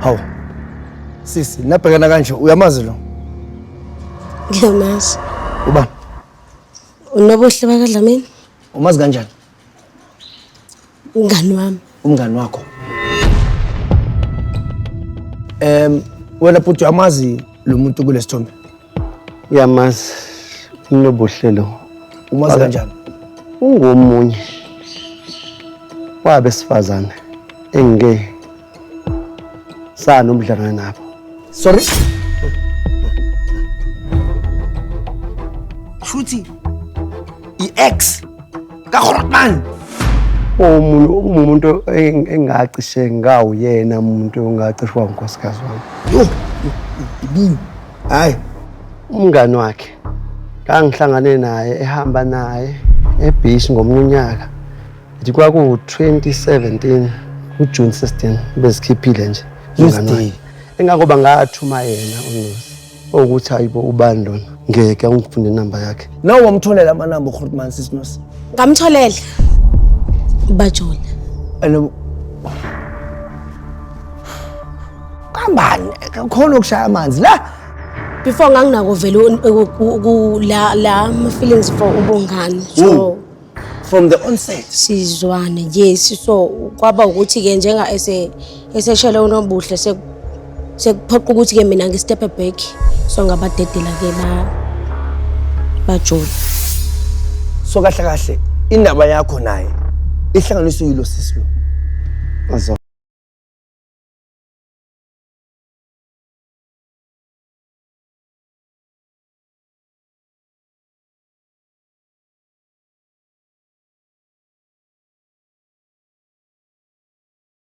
Hawu. Sisi, nabhekana kanje uyamazi lo? Ngiyamazi. Ubani? Unobuhle bakaDlamini. Umazi kanjani? Umngani wami. Umngani wakho. Wena bhuti uyamazi lo muntu kulesithombe? Uyamazi uNobuhle lo. Umazi kanjani? Ungomunye wabesifazane engike sanomdlangana nabo. Sorry. Shuthi i-ex kaGrootman. Omunye umuntu engacishe ngawuyena umuntu ongacishwa unkosikazi wami. Yo, ibini. Hayi. Umngani wakhe ngangihlangane naye ehamba naye ebhishi ngomunye unyaka. Ngithi kwaku-2017 kuJune 16 bezikhiphile nje. Umngani wakhe. Engangoba ngathuma yena uNosi ukuthi hayibo ubani lona ngeke angifunde inamba yakhe. Nawe wamtholela amanamba uGrootman sisi Nosi? Ngamtholela. Bajola. And kambani khona ukushaya amanzi la. Before nganginako vele la la ama feelings for ubungani. So from the onset sizwane, yes. So kwaba ukuthi ke njenga eseshele uNobuhle sekuphoqa ukuthi ke mina ngi-step back, so ngabadedela ke bajola. So kahle kahle indaba yakho naye ihlanganiswe yilo sisi lo. Azo.